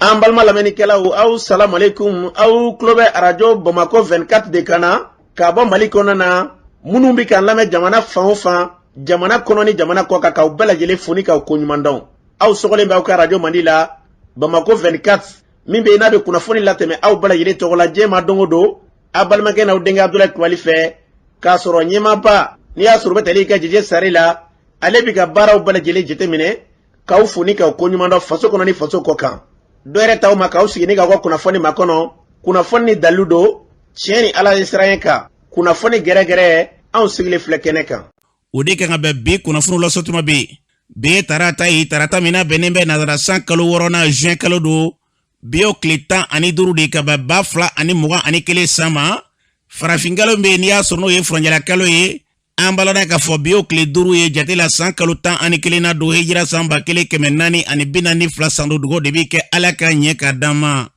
An balima lamɛnnikɛlaw, aw salamalekun. Aw tulo bɛ arajo Bamakɔ 24 de kan na ka bɔ Mali kɔnɔna na. Minnu bɛ k'an lamɛn jamana fan o fan, jamana kɔnɔ ni jamana kɔ kan, k'aw bɛɛ lajɛlen fo ni k'aw koɲuman dɔn. Aw sɔgɔlen bɛ aw ka arajo mandi la, Bamakɔ 24, min bɛ yen n'a bɛ kunnafoni latɛmɛ aw bɛɛ lajɛlen tɔgɔ la diɲɛ ma don o don, aw balimakɛ n'aw denkɛ Abudulayi Kulubali fɛ, k'a sɔrɔ ɲɛmaaba n'i y'a sɔrɔ u bɛ tali kɛ Jeje Sare la, ale bɛ ka baaraw bɛɛ lajɛlen jateminɛ, k'aw fo ni k'aw koɲuman dɔn faso kɔnɔ ni faso kɔ kan. Dɔ yɛrɛ t'aw ma k'aw sigi ni k'aw ka kunnafoni makɔnɔ, kunnafoni ni dalilu don, tiɲɛ ni Ala ye siran kan, kunnafoni gɛrɛgɛrɛ, anw sigilen filɛ kɛnɛ kan. O de kan ka bɛn bi kunnafoniw lasɔtuma bɛ bi ye tarata ye, tarata min n'a bɛnnen bɛ nazara san kalo wɔɔrɔnan, juin kalo don. Bi y'o tile 15 de ka bɛn 2021 san ma. Farafinkalo min bɛ yen n'i y'a sɔrɔ n'o ye furanjɛla kalo ye, an b'a ladɔn k'a fɔ bi y'o tile 5 ye jate la, san kalo 11 na don, hijira san 1442 san don. Dugawu de bɛ kɛ Ala ka ɲɛ ka d'an ma.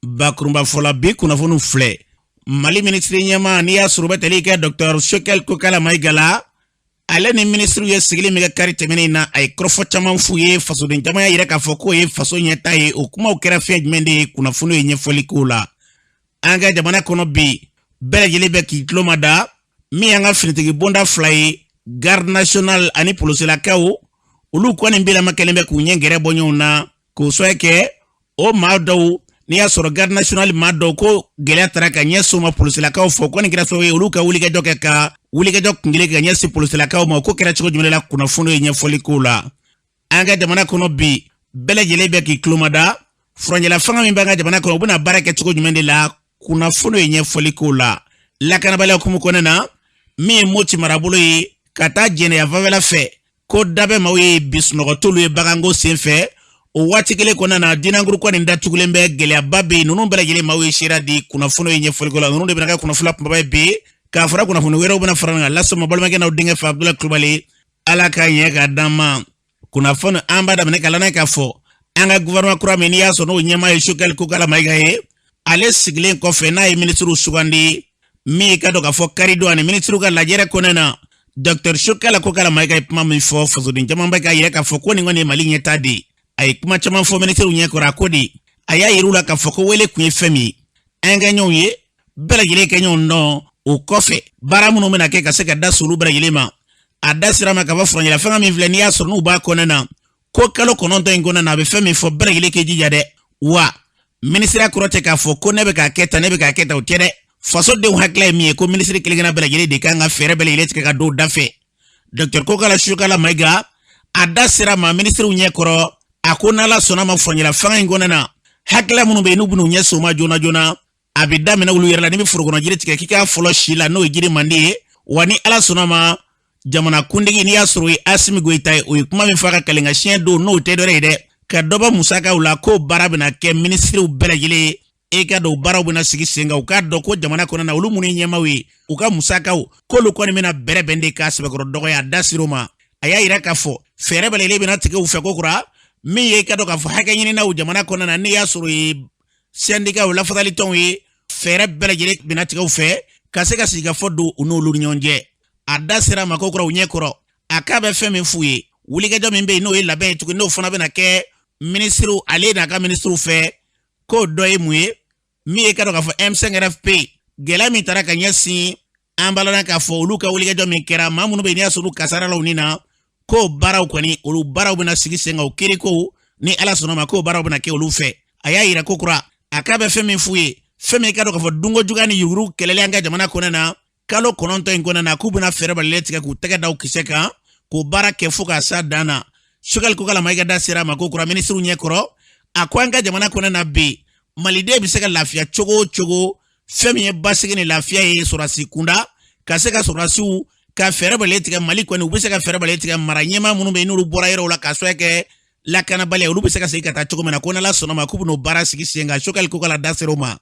Bakurunba fɔla, bi kunnafoniw filɛ. Mali minisiri ɲɛmaa, n'i y'a sɔrɔ u bɛ tali kɛ Dɔkitɛri Sogɛli Kokala Mayiga la, ale ni minisiriw ye sigili min kɛ kari tɛmɛnen na, a ye kɔrɔfɔ caman f'u ye. Fasoden caman y'a yira k'a fɔ k'o ye faso ɲɛta ye. O kumaw kɛra fɛn jumɛn de ye? Kunnafoniw ye ɲɛfɔli k'o la. An ka jamana kɔnɔ bi, bɛɛ lajɛlen bɛ k'i tulo mada min y'an ka finitigi bonda fila ye, garde nationale ani polosilakaw. Olu kɔni bilama kɛlen bɛ k'u ɲɛ gɛrɛ bɔ ɲɔgɔn na k'o sababu kɛ o maa dɔw, n'i y'a sɔrɔ garde nationale maa dɔw ko gɛlɛya taara ka ɲɛsin u ma polosilakaw fɛ, o kɔni kɛra sababu ye olu ka wulikajɔ kɛ, ka wulikajɔ kunkelen ka ɲɛsin polosilakaw ma. O ko kɛra cogo jumɛn la? Kunnafoni ye ɲɛfɔli k'o la. An ka jamana kɔnɔ bi, bɛɛ lajɛlen bɛ k'i tulomada furanjɛla fanga min b'an ka jamana kɔnɔ, u bɛna baara kɛ cogo jumɛn de la? Kunnafoni ye ɲɛfɔli k'o la. Lakanabaliya hukumu kɔnɔna na, min ye Moti marabolo ye ka taa Jɛnɛya fanfɛla fɛ, ko dabɛ maaw ye bi sunɔgɔ t'olu ye baganko senfɛ. O waati kelen kɔnɔna na, Dinankuru kɔni datugulen bɛ, gɛlɛyaba bɛ yen. Ninnu bɛɛ lajɛlen maaw ye seereya di, kunnafoni ye ɲɛfɔli k'o la. Ninnu de bɛna kɛ kunnafoni kunbaba ye bi, k'a fara kunnafoni wɛrɛw bɛna fara kan lase ma balimakɛ n'aw denkɛ fɛ, Abudulayi Kulubali. Ala ka ɲɛ ka d'an ma. Kunnafoni an b'a daminɛ ka lana k'a fɔ an ka gouvernement kura min n'i y'a sɔrɔ n'o ɲɛmaa ye Sogɛli Kokala Mayiga ye, ale sigilen kɔfɛ n'a ye minisiriw sugandi, min ye ka dɔn k'a fɔ karidon ani minisiriw ka lajɛrɛ kɔnɔna na, Dr Sogɛli Kokala Mayiga ye kuma min fɔ, fasoden caman bɛ k'a yira k'a fɔ ko nin kɔni ye Mali ɲɛtaa de ye. A ye kuma caman fɔ minisiriw ɲɛkɔrɔ. A ko de, a y'a yir'u la k'a fɔ ko wele kun ye fɛn min ye, an ka ɲɔgɔn ye, bɛɛ lajɛlen ka ɲɔgɔn dɔn. O kɔfɛ, baara minnu bɛna kɛ ka se ka da s'olu bɛɛ lajɛlen ma, a da sera ma k'a fɔ furanjɛla fanga min filɛ, n'i y'a sɔrɔ n'u b'a kɔnɔna na, ko kalo 9 in kɔnɔna na, a bɛ fɛn min fɔ, bɛɛ lajɛlen k'i jija dɛ. Wa minisiriya kɔrɔ tɛ k'a fɔ ko ne bɛ k'a kɛ tan, ne bɛ k'a kɛ tan, o tɛ dɛ. Fasodenw hakilila ye min ye, ko minisiri kelen kelenna bɛɛ lajɛlen de kan ka fɛɛrɛ bɛɛ lajɛlen tigɛ ka don da fɛ. Dɔkitɛri Kokala Sogɛli Mayiga, a da sera ma minisiriw ɲɛ kɔrɔ. A ko n'Ala sɔnna ma, furanjɛla fanga in kɔnɔna na, hakilila minnu bɛ yen n'u bɛn'u ɲɛsin o ma joona joona, a bɛ daminɛ olu yɛrɛ la. N'i bɛ forokɔnɔ jiri tigɛ, k'i k'a fɔlɔ si la, n'o ye jiri mandi ye. Wa ni Ala sɔnna ma, jamana kuntigi, n'i y'a sɔrɔ o ye Asimi Goyita ye, o ye kuma min fɔ a ka kalenka siɲɛ don, n'o tɛ dɔwɛrɛ ye dɛ, ka dɔ bɔ musakaw la, k'o baara bɛna kɛ minisiriw bɛɛ lajɛlen ye. E ka dɔn baaraw bɛna sigi sen kan, u k'a dɔn ko jamana kɔnɔna na, olu minnu ye ɲɛmaaw ye, u ka musakaw, k'olu kɔni bɛna bɛrɛbɛn de k'a sɛbɛkɔrɔ dɔgɔya. A da sir'o ma. A y'a yira k'a fɔ fɛɛrɛ bɛɛ lajɛlen bɛna tigɛ u fɛ ko kura min ye, i ka dɔn k'a fɔ hakɛ ɲininaw jamana kɔnɔna na, n'i y'a sɔrɔ ye sɛndikaw, lafasalitɔnw ye, fɛɛrɛ bɛɛ lajɛlen bɛna tigɛ u fɛ ka se ka sigikafɔ don u n'olu ni ɲɔgɔn cɛ. A da sera ma ko kura u ɲɛ kɔrɔ, a k'a bɛ fɛn min f'u ye, wulikajɔ min bɛ yen n'o ye labɛn ye tuguni, n'o fana bɛna kɛ minisiriw, ale n'a ka minisiriw fɛ, k'o dɔ ye mun ye? Min ye ka dɔn k'a fɔ M5 RFP gɛlɛya min taara ka ɲɛsin an balana, k'a fɔ olu ka wulikajɔ min kɛra, maa minnu bɛ yen n'i y'a sɔrɔ olu kasara la u ni na, k'o baaraw kɔni, olu baaraw bɛna sigi sen kan. O kirikow, ni Ala sɔnna ma, k'o baaraw bɛna kɛ olu fɛ. A y'a yira ko kura, a k'a bɛ fɛn min f'u ye, fɛn min ka dɔn k'a fɔ dunko juguya ni yurugu kɛlɛli an ka jamana kɔnɔ na, kalo 9 in kɔnɔna na, k'u bɛna fɛɛrɛ balilen tigɛ k'u tɛgɛ da u kisɛ kan k'o baara kɛ fo k'a s'a dan na. Sogɛli Kokala Mayiga da sera a ma ko kura minisiriw ɲɛ kɔrɔ. A ko an ka jamana kɔnɔ na bi, maliden bɛ se ka lafiya cogo o cogo, fɛn min ye basigi ni lafiya ye sɔrɔdasi kunda, ka se ka sɔrɔdasiw ka fɛɛrɛ balilen tigɛ. Mali kɔni, u bɛ se ka fɛɛrɛ balilen tigɛ mara ɲɛmaa minnu bɛ yen n'olu bɔra yɔrɔw la k'a sababu kɛ lakanabaliya, olu bɛ se ka segin ka taa cogo min na, ko n'Ala sɔnna ma, k'u bɛn'o baara sigi sen kan. Sogɛli Kokala da sera o ma.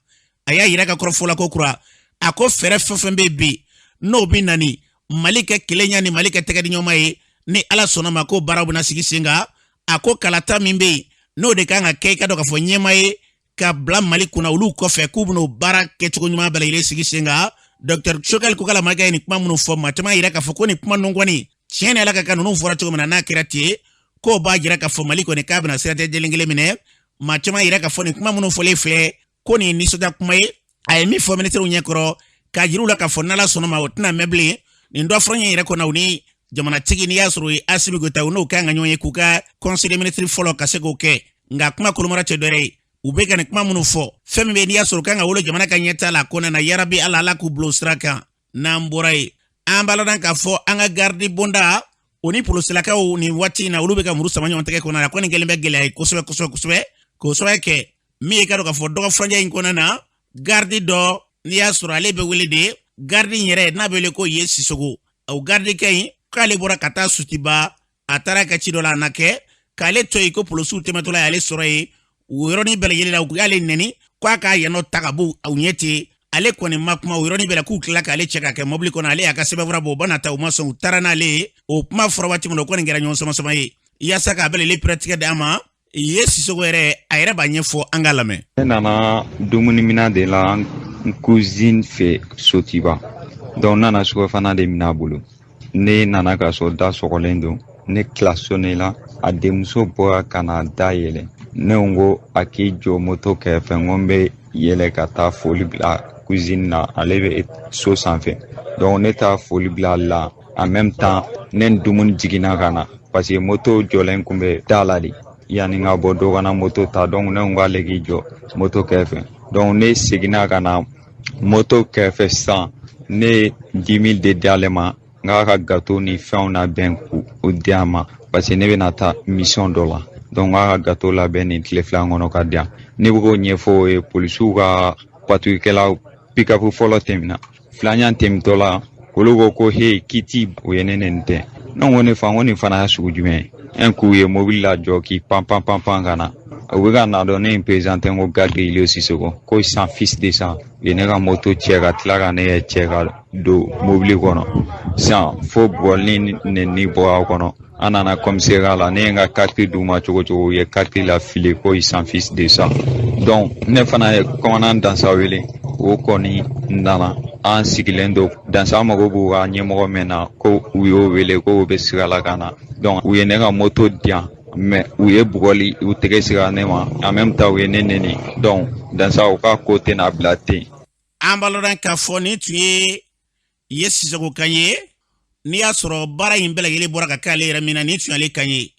A y'a yira ka kɔrɔfɔ la ko kura, a ko fɛɛrɛ fɛn fɛn bɛ bi n'o bɛ na ni Mali kɛ kelenya ni Mali kɛ tɛgɛdiɲɔgɔnma ye, ni Ala sɔnna ma, ko baaraw bɛna sigi sen kan. A ko kalata min bɛ yen n'o de kan ka kɛ, i ka dɔn k'a fɔ ɲɛmaa ye ka bila Mali kunna, olu kɔfɛ, k'u bɛn'o baara kɛcogo ɲuman bɛɛ lajɛlen sigi sen kan. Dɔkitɛri Sogɛli Kokala Mayiga ye nin kuma minnu fɔ, maa caman yira k'a fɔ ko nin kuma ninnu kɔni, tiɲɛ ni Ala ka kan, ninnu fɔra cogo min na, n'a kɛra ten, k'o b'a jira k'a fɔ Mali kɔni k'a bɛna siratigɛ jɛlen kelen minɛ. Maa caman yira k'a fɔ nin kuma minnu fɔlen filɛ ko nin ye nisɔndiya kuma ye. A ye min fɔ minisiriw ɲɛkɔrɔ k'a jira u la k'a fɔ n'Ala sɔnna ma o tɛna mɛn bilen nin dɔ furancɛ yɛrɛ kɔnɔ, u ni jamanatigi, n'i y'a sɔrɔ o ye Asimi Goyita, u n'o kan ka ɲɔgɔn ye k'u ka conseil des ministres fɔlɔ ka se k'o kɛ. Nka kuma kolomara tɛ dɔwɛrɛ ye, u bɛ ka nin kuma minnu fɔ, fɛn min bɛ n'i y'a sɔrɔ kan ka wolo jamana ka ɲɛtaa la ko nana, yarabi Ala, Ala k'u bila o sira kan. N'an bɔra yen, an b'a ladɔn k'a fɔ an ka garidi bonda o ni polosilakaw nin waati in na, olu bɛ ka muru sama ɲɔgɔn tɛgɛ kɔnɔ. A kɔni kɛlen bɛ gɛlɛya ye kosɛbɛ kosɛbɛ kosɛbɛ, k'o sababu kɛ min ye, ka dɔn k'a fɔ dɔgɔ furancɛ in kɔnɔna na, garidi dɔ, n'i y'a sɔrɔ ale bɛ wele de, garidi in yɛrɛ n'a bɛ wele ko ye Sisogo, o garidikɛ in k'ale bɔra ka taa Sotiba, a taara kɛ ci dɔ la, a na kɛ k'ale to yen ko polosiw tɛmɛtɔla y'ale sɔrɔ yen. O yɔrɔnin bɛɛ lajɛlen la, u y'ale nɛni k'a k'a yannɔ ta ka bɔ u ɲɛ ten. Ale kɔni ma kuma. O yɔrɔnin bɛɛ la, k'u tila k'ale cɛ ka kɛ mɔbili kɔnɔ. Ale y'a ka sɛbɛnfura bɔ, o bɛna ta, u ma sɔn, u taara n'ale ye. O kuma fɔra waati min na, o kɔni kɛra ɲɔgɔn sama-sama ye. Yaasa k'a bɛɛ lajɛlen pɛrɛtigɛ d'an ma, ye Sisogo yɛrɛ, a yɛrɛ b'a ɲɛfɔ, an k'a lamɛn. Ne nana dumuni minɛ de la n cousine fɛ Sotiba. Donc n nana surafana de minɛ a bolo. Ne nana k'a sɔrɔ da sɔgɔlen don. Ne klaxonné la, a denmuso bɔra ka na da yɛlɛ. Ne ko a k'i jɔ moto kɛrɛfɛ, n ko n bɛ yɛlɛ ka taa foli bila cousine na, ale bɛ so sanfɛ. Donc ne taa foli bila a la, en même temps ne ni dumuni jiginna ka na, parce que moto jɔlen kun bɛ da la de yanni n ka bɔ, dɔ kana moto ta. Donc ne ko k'ale k'i jɔ moto kɛrɛfɛ. Donc ne seginna ka na moto kɛrɛfɛ sisan, ne ye 10 000 de di ale ma, n k'a ka gâteau ni fɛnw labɛn k'o di a ma, parce que ne bɛna taa mission dɔ la. Donc n k'a ka gâteau labɛn nin tile 2 kɔnɔ ka di yan. Ne bɛ k'o ɲɛfɔ o ye, polisiw ka patrouille pick-up fɔlɔ tɛmɛna, filanan tɛmɛtɔ la, olu ko ko he, k'i ti o ye ne nɛni tɛ. Ne ko ne fa, n ko nin fana y'a sugu jumɛn ye? Un coup, u ye mobili lajɔ k'i pan pan pan pan ka na. U bɛ ka na dɔn, ne ye n présenté ko garde Ilio Sisoko, ko sans fils de sang. U ye ne ka moto cɛ ka tila ka ne yɛrɛ cɛ ka don mobili kɔnɔ sisan, fo bugɔli ni nɛni bɔra a kɔnɔ. An nana commissariat la, ne ye n ka carte d'u ma cogo cogo, u ye carte lafili ko ils s'en fiche de ça. Donc ne fana ye commandant Dansa wele, o kɔni nana. An sigilen don, Dansa mago b'u ka ɲɛmɔgɔ min na, ko u y'o wele ko u bɛ sira la ka na. Donc u ye ne ka moto di yan, mais u ye bugɔli u tɛgɛ siga ne ma, en même temps u ye ne neni. Donc Dansa, u ka ko tɛna bila ten. An b'a lɔn k'a fɔ nin tun ye ye Sisoko kan ye. N'i y'a sɔrɔ baara in bɛɛ lajɛlen bɔra ka kɛ ale yɛrɛ min na, nin tun y'ale kan ye.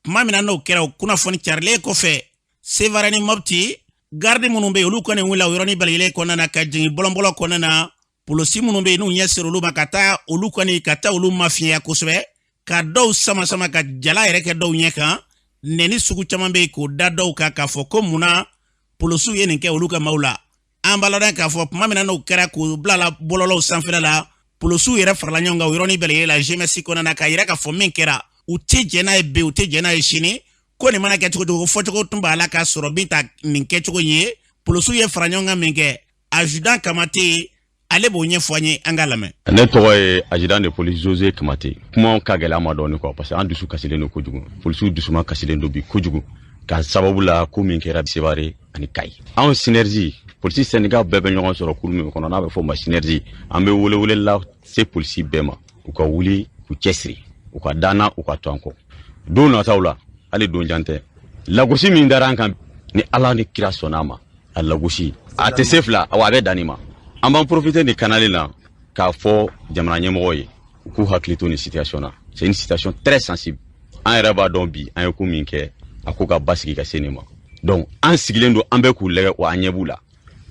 Tuma min na n'o kɛra, o kunnafoni carilen kɔfɛ Sevare ni Mɔpti, garidi minnu bɛ yen, olu kɔni wulila o yɔrɔnin bɛɛ lajɛlen kɔnɔna na ka jigin bɔlɔnbɔlɔn kɔnɔna na. Polisi minnu bɛ yen, n'u ɲɛ sera olu ma, ka taa olu kɔni ka taa olu mafiɲɛya kosɛbɛ, ka dɔw sama sama, ka jala yɛrɛ kɛ dɔw ɲɛ kan, nɛni sugu caman bɛ yen k'o da dɔw kan, k'a fɔ ko munna polisiw ye nin kɛ olu ka maaw la. An b'a ladɔn k'a fɔ tuma min na n'o kɛra, k'o bila la bɔlɔlɔw sanfɛla la, polisiw yɛrɛ farala ɲɔgɔn kan o yɔrɔnin bɛɛ lajɛlen la GMS kɔnɔna na, k'a yira k'a fɔ min kɛra, u tɛ jɛn n'a ye bi, u tɛ jɛn n'a ye sini, ko nin mana kɛ cogo cogo, fɔcogo tun b'a la k'a sɔrɔ min ta nin kɛcogo ye. Polisiw ye fara ɲɔgɔn kan min kɛ, adjudant Kamate, ale b'o ɲɛfɔ an ye, an k'a lamɛn. Ne tɔgɔ ye adjudant de police José Kamate. Kuma ka gɛlɛn ma dɔɔni quoi, parce que an dusu kasilen don kojugu. Polisiw dusuma kasilen don bi kojugu, ka sababu la ko min kɛra Sevare ani Kayi. Anw synergie, polisi syndicat bɛɛ bɛ ɲɔgɔn sɔrɔ kuru min kɔnɔ, n'a bɛ fɔ o ma synergie, an bɛ welewele la se polisi bɛɛ ma, u ka wuli k'u cɛsiri, u ka danna, u ka to an kɔ don nataw la. Hali don jan tɛ, lagosi min dara an kan, ni Ala ni kira sɔnna a ma, a lagosi a tɛ se fila wa, a bɛ dan nin ma. An b'an profiter nin canal la k'a fɔ jamana ɲɛmɔgɔ ye, u k'u hakili to nin situation na. C'est une situation très sensible. An yɛrɛ b'a dɔn bi, an ye ko min kɛ, a ko ka basigi ka se nin ma. Donc an sigilen don, an bɛ k'u lajɛ wa, an ɲɛ b'u la.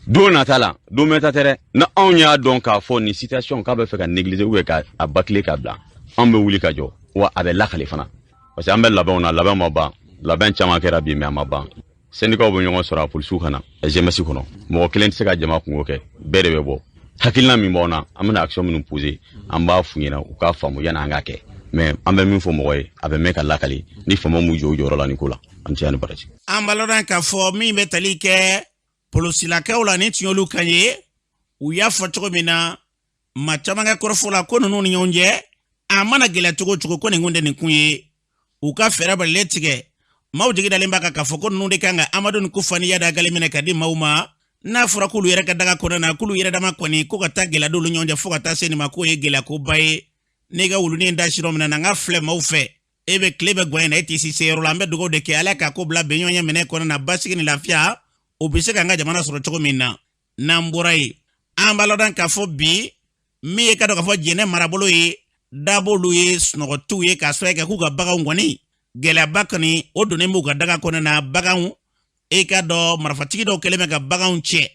Don nata la, don mɛn ta tɛ dɛ, ni anw y'a dɔn k'a fɔ nin situation k'a bɛ fɛ ka négliger ou bien ka a bâcler ka bila, anw bɛ wuli ka jɔ wa, a bɛ lakale fana, parce que an bɛ labɛnw na. Labɛn ma ban, labɛn caman kɛra bi, mais a ma ban. Syndicats bɛ ɲɔgɔn sɔrɔ a polisiw ka na GMS kɔnɔ. Mɔgɔ kelen tɛ se ka jama kungo kɛ, bɛɛ de bɛ bɔ. Hakilina min b'anw na, an bɛna action minnu poser, an b'a f'u ɲɛna, u k'a faamu yanni an k'a kɛ. Mais an bɛ min fɔ mɔgɔ ye, a bɛ mɛn ka lakale ni faamaw m'u jɔ u jɔyɔrɔ la nin ko la. An cɛ ni baraji. An b'a lɔn k'a fɔ min bɛ tali kɛ polosilakaw la, ni tun y'olu kan ye, u y'a fɔ cogo min na, maa caman ka kɔrɔfɔ la, ko ninnu ni ɲɔgɔn cɛ a mana gɛlɛya cogo o cogo, ko nin kun tɛ nin kun ye. U ka fɛɛrɛ balilen tigɛ, maaw jigi dalen b'a kan k'a fɔ ko ninnu de kan ka Amadu ni Kufa ni Iyad Ag Ghali minɛ ka di maaw ma. N'a fɔra k'olu yɛrɛ ka daga kɔnɔna na, k'olu yɛrɛ dama kɔni ko ka taa gɛlɛya d'olu ɲɔgɔn cɛ fo ka taa se nin ma, k'o ye gɛlɛya koba ye. N'i ka wulunin da sirɔ min na, n ka filɛ maaw fɛ. E bɛ tile bɛ gwan in na, e t'i si se yɔrɔ la. An bɛ dugawu de kɛ Ala ka ko bila bɛnɲɔgɔnya minɛ kɔnɔ na, basigi ni lafiya o bɛ se k'an ka jamana sɔrɔ cogo min na. N'an bɔra yen, an b'a lɔdɔn k'a fɔ bi min ye ka dɔn k'a fɔ Jɛnɛ marabolo ye, dab'olu ye sunɔgɔtiw ye k'a sababu kɛ k'u ka baganw kɔni gɛlɛyaba kɔni o donnen b'u ka daga kɔnɔ na. Baganw, e ka dɔn marifatigi dɔw kɛlen bɛ ka baganw cɛ,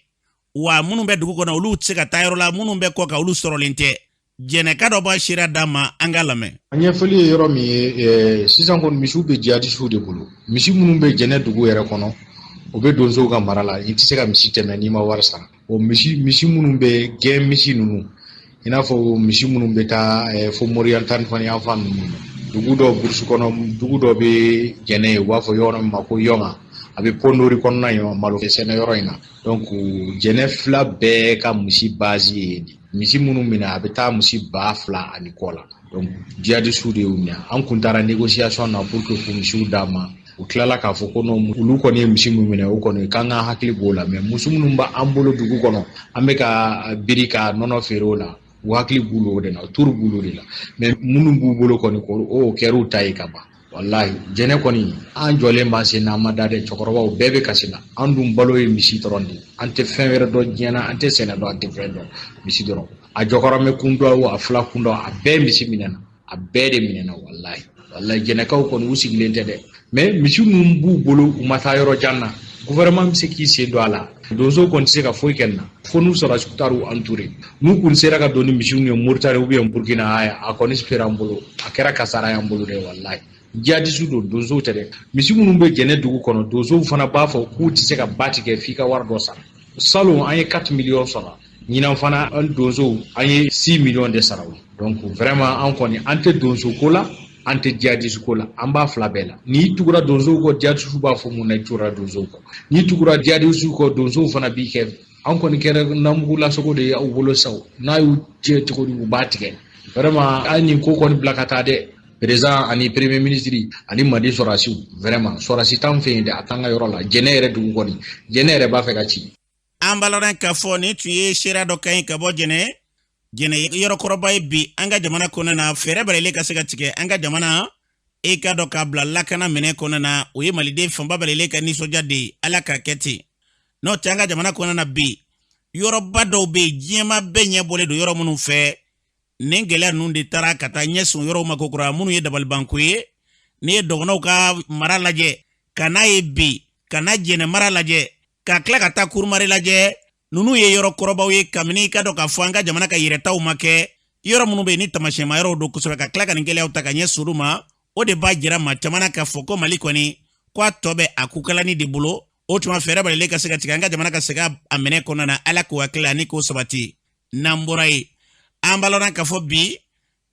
wa minnu bɛ dugu kɔnɔ olu tɛ se ka taa yɔrɔ la, minnu bɛ kɔ kan olu sɔrɔlen tɛ. Jɛnɛka dɔ b'a seereya d'an ma, an k'a lamɛn. A ɲɛfɔli ye yɔrɔ min ye, sisan kɔni misiw bɛ jihadisiw de bolo. Misi minnu bɛ Jɛnɛ dugu yɛrɛ kɔnɔ, o bɛ donsow ka mara la. I tɛ se ka misi tɛmɛ n'i ma wari sara. O misi minnu bɛ gɛn, misi ninnu, i n'a fɔ misi minnu bɛ taa fo Mauritanie fana yan fan ninnu na, dugu dɔ burusi kɔnɔ, dugu dɔ bɛ Jɛnɛ ye, u b'a fɔ yɔrɔ min ma ko Yɔnga, a bɛ Pondori kɔnɔna yen, malo sɛnɛ yɔrɔ in na. Donc Jɛnɛ fila bɛɛ ka misi base ye misi minnu minɛ, a bɛ taa misi 2000 ani kɔ la. Donc jihadisiw de y'u minɛ. An kun taara négociation na pour que k'u misiw d'a ma. U tilala k'a fɔ ko non, olu kɔni ye misi min minɛ, o kɔni k'an ka hakili b'o la. Mais misi minnu b'an bolo dugu kɔnɔ, an bɛ ka biri ka nɔnɔ feere o la, u hakili b'u o de la, turu b'u de la. Mais minnu b'u bolo kɔni, o kɛr'u ta ye ka ban. Walahi, Jɛnɛ kɔni, an jɔlen b'an sen na, an ma da dɛ. Cɛkɔrɔbaw bɛɛ bɛ kasi la. An dun balo ye misi dɔrɔn de ye. An tɛ fɛn wɛrɛ dɔn diɲɛ na, an tɛ sɛnɛ dɔn, an tɛ fɛn dɔn, misi dɔrɔn. A jɔkɔrɔmɛ kunda o, a fila kunda, a bɛɛ misi minɛna, a bɛɛ de minɛna. Walahi, walahi, Jɛnɛkaw kɔni, u sigilen tɛ dɛ. Mais misi minnu b'u bolo, u ma taa yɔrɔ jan na. Gouvernement bɛ se k'i sen don a la. Donso kɔni tɛ se ka foyi kɛ nin na fo n'u sɔrɔdasiw taar'u entouré. N'u kun sera ka don ni misiw ye Mauritanie ou bien Burkina, a kɔni sera an bolo, a kɛra kasara y'an bolo dɛ. Walahi, jihadisiw don, donsow tɛ dɛ. Misi minnu bɛ Jɛnɛ dugu kɔnɔ, donsow fana b'a fɔ k'u tɛ se ka ba tigɛ f'i ka wari dɔ sara. Salon an ye 4 millions sɔrɔ, ɲinan fana an donsow an ye 6 millions de sara o. Donc vraiment, an kɔni, an tɛ donso ko la, an tɛ jihadisi ko la, an b'a fila bɛɛ la. N'i tugura donsow kɔ, jihadisiw b'a fɔ mun na i tugura donsow kɔ? N'i tugura jihadisiw kɔ, donsow fana b'i kɛ. An kɔni kɛra namugu lasogo de ye aw bolo sa. N'a y'u jɛ cogo di, u b'a tigɛ. Vraiment, an nin ko kɔni bila ka taa dɛ. Président ani premier ministre ani Mali sɔrɔdasiw, vraiment, sɔrɔdasi t'an fɛ yen dɛ, a t'an ka yɔrɔ la. Jɛnɛ yɛrɛ dugu kɔni, Jɛnɛ yɛrɛ b'a fɛ ka ci. An b'a lɔn k'a fɔ nin tun ye seereya dɔ ka ɲi ka bɔ Jɛnɛ. Jɛnɛ yɔrɔkɔrɔba ye bi an ka jamana kɔnɔna na. Fɛɛrɛ bɛrɛlen ka se ka tigɛ an ka jamana, e ka dɔn k'a bila lakana minɛ kɔnɔna na, o ye maliden fanba bɛrɛlen ka nisɔndiya de ye. Ala k'a kɛ ten. N'o tɛ, an ka jamana kɔnɔna na bi, yɔrɔba dɔw bɛ yen, diɲɛma bɛɛ ɲɛ bɔlen don yɔrɔ minnu fɛ. Nin gɛlɛya ninnu de taara ka taa ɲɛsin yɔrɔw ma kokura minnu ye dabalibanko ye. N'i ye dɔgɔnɔw ka mara lajɛ ka n'a ye bi, ka n'a Jɛnɛ mara lajɛ, ka tila ka taa Kurumari lajɛ, ninnu ye yɔrɔ kɔrɔbaw ye kabini i ka dɔn k'a fɔ an ka jamana ka yɛrɛtaw ma kɛ. Yɔrɔ minnu bɛ yen ni tamasiyɛnma yɔrɔw don kosɛbɛ, ka tila ka nin gɛlɛyaw ta ka ɲɛsin olu ma, o de b'a jira maa caman na k'a fɔ ko Mali kɔni ko a tɔ bɛ a kukalani de bolo. O tuma fɛɛrɛ bɛrɛlen ka se ka tigɛ an ka jamana ka segin a minɛ kɔnɔna na. Ala k'o hakili ani k'o sabati. N'an bɔra yen, an b'a lɔn k'a fɔ bi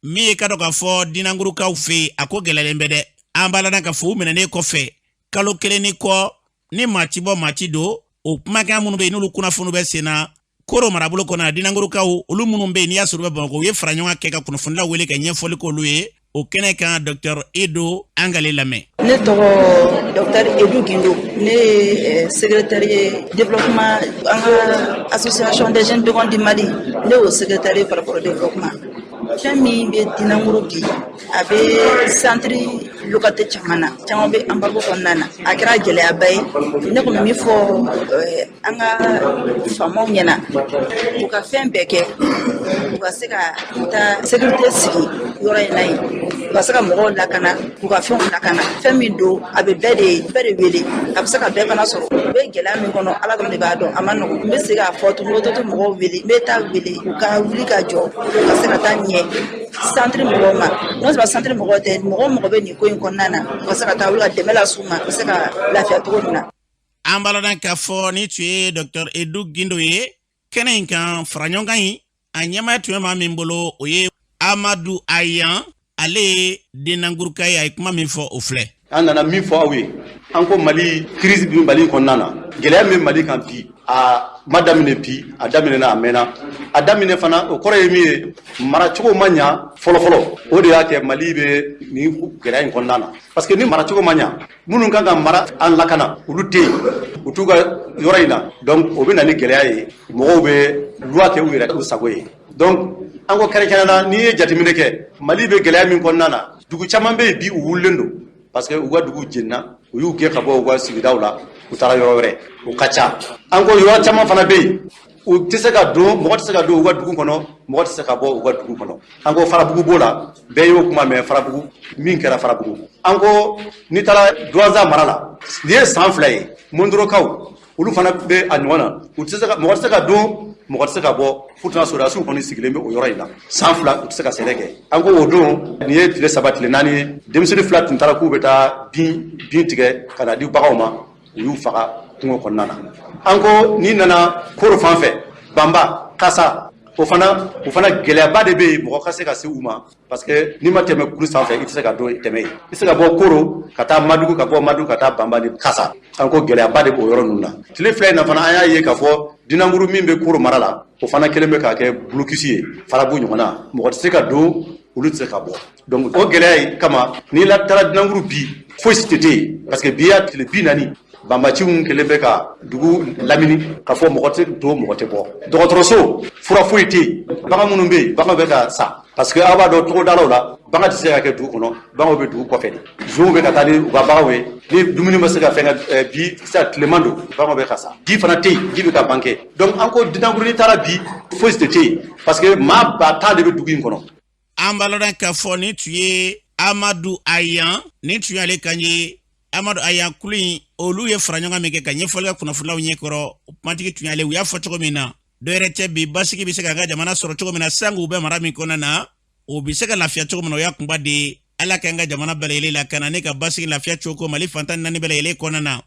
min ye ka dɔn k'a fɔ dinangurukaw fɛ yen, a ko gɛlɛyalen bɛ dɛ. An b'a lɔn k'a fɔ u minɛnen kɔfɛ kalo kelen ni kɔ, ni maa ti bɔ, maa ti don. O kumakan minnu bɛ yen, n'olu kunnafoniw bɛ sen na Koro marabolo kɔnɔ, dinangurukaw olu minnu bɛ yen, n'i y'a sɔrɔ u bɛ Bamakɔ, u ye fara ɲɔgɔn kɛ ka kunnafonilaw wele ka ɲɛfɔli k'olu ye o kɛnɛ kan. Dr Edo, an k'ale lamɛn. Ne tɔgɔ Dr Edu Gindo. Ne ye secrétaire ye développement, an ka association des jeunes dogons du Mali, ne y'o secrétaire ye par rapport au développement. Fɛn min bɛ Dinankuru bi, a bɛ centre localité caman na, caman bɛ embargo kɔnɔna na, a kɛra gɛlɛyaba ye. Ne kɔni min fɔ an ka faamaw ɲɛna, u ka fɛn bɛɛ kɛ u ka se ka taa sécurité sigi yɔrɔ in na yen, u ka se ka mɔgɔw lakana, k'u ka fɛnw lakana. Fɛn min don, a bɛ bɛɛ de wele, a bɛ se ka bɛɛ fana sɔrɔ. U bɛ gɛlɛya min kɔnɔ, Ala dɔrɔn de b'a dɔn. A ma nɔgɔn. N bɛ se k'a fɔ tuguni ko to mɔgɔw wele, n bɛ taa wele, u ka wuli ka jɔ, u ka se ka taa ɲɛ centre mɔgɔw ma. N'o sɔrɔ centre mɔgɔw tɛ, mɔgɔ o mɔgɔ bɛ nin ko in kɔnɔna na, u ka se ka taa wuli ka dɛmɛ las'u ma, u bɛ se ka lafiya cogo min na. An b'a lɔn k'a fɔ ni tun ye Dr Edu Gindo ye kɛnɛ in kan. Fara ɲɔgɔn kan in, a ɲɛmaaya tun bɛ maa min bolo, o ye Amadu Ayan. Ale ye denanguruka ye. A ye kuma min fɔ, o filɛ. An nana min fɔ aw ye, an ko Mali crise bɛ Mali kɔnɔna na. Gɛlɛya min bɛ Mali kan bi, a ma daminɛ bi, a daminɛna, a mɛnna. A daminɛ fana, o kɔrɔ ye min ye, maracogo ma ɲa fɔlɔfɔlɔ, o de y'a kɛ Mali bɛ nin gɛlɛya in kɔnɔna na. Parce que ni maracogo ma ɲa, minnu kan ka mara, an lakana, olu tɛ yen, u t'u ka yɔrɔ in na. Donc o bɛ na ni gɛlɛya ye, mɔgɔw bɛ loi kɛ u yɛrɛ u sago ye. Donc an ko kɛrɛnkɛrɛnnenya na, n'i ye jateminɛ kɛ, Mali bɛ gɛlɛya min kɔnɔna na. Dugu caman bɛ yen bi, u wulilen don parce que u ka dugu jenina, u y'u gɛn ka bɔ u ka sigidaw la, u taara yɔrɔ wɛrɛ, o ka ca. An ko yɔrɔ caman fana bɛ yen, u tɛ se ka don, mɔgɔ tɛ se ka don u ka dugu kɔnɔ, mɔgɔ tɛ se ka bɔ u ka dugu kɔnɔ. An ko Farabugu b'o la, bɛɛ y'o kuma mɛn, Farabugu min kɛra Farabugu. An ko n'i taara Duwanza mara la, nin ye san 2 ye, Mondorokaw olu fana bɛ a ɲɔgɔn na, u tɛ se ka, mɔgɔ tɛ se ka don, mɔgɔ tɛ se ka bɔ. Pourtant sɔrɔdasiw kɔni sigilen bɛ o yɔrɔ in na san 2, u tɛ se ka sɛnɛ kɛ. An ko o don, nin ye tile 3, tile 4 ye, denmisɛnnin 2 tun taara k'u bɛ taa bin tigɛ ka na di baganw ma, u y'u faga kungo kɔnɔna na. An ko n'i nana Koro fan fɛ, Banba, Kasa, o fana gɛlɛyaba de bɛ yen, mɔgɔ ka se ka se u ma, parce que n'i ma tɛmɛ kulu sanfɛ, i tɛ se ka don tɛmɛ yen. I tɛ se ka bɔ Koro ka taa Madugu, ka bɔ Madugu ka taa Banba ni Kasa. An ko gɛlɛyaba de b'o yɔrɔ ninnu na. Tile 2 in na fana, an y'a ye k'a fɔ Dinankuru min bɛ Koro mara la, o fana kɛlen bɛ k'a kɛ bulukisi ye, Farabu ɲɔgɔn na, mɔgɔ tɛ se ka don, olu tɛ se ka bɔ. Donc o gɛlɛya in kama, n'i la taara Dinankuru bi, fosi tɛ yen, parce que bi y'a tile 40, banbaciw kɛlen bɛ ka dugu lamini k'a fɔ mɔgɔ tɛ don, mɔgɔ tɛ bɔ. Dɔgɔtɔrɔso, fura foyi tɛ yen. Bagan minnu bɛ yen, baganw bɛ ka sa, parce que aw b'a dɔn togodalaw la, bagan tɛ se ka kɛ dugu kɔnɔ, baganw bɛ dugu kɔfɛ de. Zonw bɛ ka taa ni u ka baganw ye, ni dumuni ma se ka fɛn ka bi sisan tileman don, baganw bɛ ka sa. Ji fana tɛ yen, ji bɛ ka banke. Donc an ko Dinankuru n'i taara bi, fosi tɛ yen, parce que maa 10 000 de bɛ dugu in kɔnɔ. An b'a lɔn k'a fɔ nin tun ye Amadu Ayan, nin tun y'ale kan ye. Amadu Ayan kulu in, olu ye fara ɲɔgɔn min kɛ ka ɲɛfɔli kɛ kunnafonilaw ɲɛkɔrɔ, kumatigi tun y'ale. U y'a fɔ cogo min na, dɔwɛrɛ tɛ, bi basigi bɛ se k'an ka jamana sɔrɔ cogo min na, sango u bɛ mara min kɔnɔna na, o bɛ se ka lafiya cogo min na, o y'a kunba de ye. Ala k'an ka jamana bɛɛ lajɛlen lakana ne ka basigi lafiya cogo ko Mali fan 14 bɛɛ lajɛlen kɔnɔna na.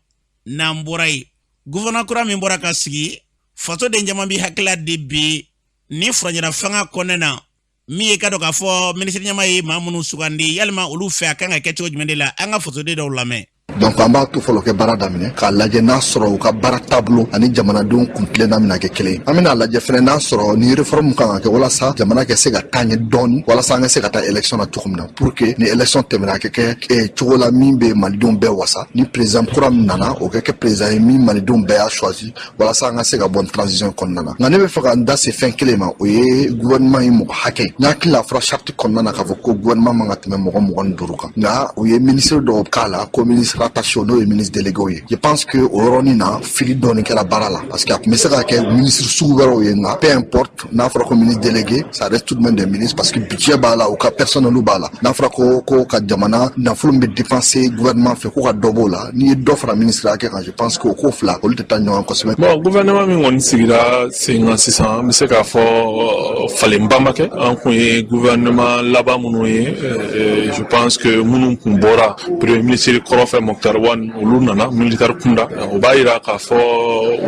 N'an bɔra yen, gouvernement kura min bɔra ka sigi, fasoden caman bɛ hakilila di bi ni furancɛla fanga kɔnɔna na, min ye ka dɔn k'a fɔ minisiri ɲɛmaa ye maa minnu sugandi, yalima olu fɛ a kan ka kɛ cogo jumɛn de la? An ka fasoden dɔw lamɛn. Donc an b'a to fɔlɔ kɛ baara daminɛ k'a lajɛ n'a sɔrɔ u ka baara taabolo ani jamanadenw kuntilenna bɛna kɛ kelen. An bɛna lajɛ fɛnɛ n'a sɔrɔ ni réforme kan ka kɛ walasa jamana ka se ka taa ɲɛ dɔɔni, walasa an ka se ka taa élection na cogo min na, pour que ni élection tɛmɛna, a ka kɛ cogo la min bɛ malidenw bɛɛ wasa, ni président kura min nana, o ka kɛ président ye min malidenw bɛɛ y'a choisi, walasa an ka se ka bɔ transition kɔnɔna na. Nka ne bɛ fɛ ka n da se fɛn kelen ma, o ye gouvernement ye mɔgɔ hakɛ. N hakili la, a fɔra charte kɔnɔna na k'a fɔ ko gouvernement man ka tɛmɛ mɔgɔ 25 kan, nka u ye ministre dɔw k'a la ko ministre attaché, n'o ye ministre délégué ye. Je pense que o yɔrɔnin na, fili dɔɔni kɛra baara la, parce que a tun bɛ se ka kɛ ministre sugu wɛrɛw ye. Nka peu importe, n'a fɔra ko ministre délégué, ça reste tout de même des ministres, parce que budget b'a la, u ka personnel b'a la. N'a fɔra ko ka jamana nafolo min bɛ dépenser gouvernement fɛ, ko ka dɔ b'o la, n'i ye dɔ fara ministre hakɛ kan, je pense que o ko fila, olu tɛ taa ɲɔgɔn kosɛbɛ. Bon, gouvernement min kɔni sigira sen kan sisan, an bɛ se k'a fɔ falenba ma kɛ. An kun ye gouvernement laban minnu ye, je pense que minnu kun bɔra premier ministre kɔrɔ fɛ, Moctar Ouane, olu nana militaire kunda. O b'a yira k'a fɔ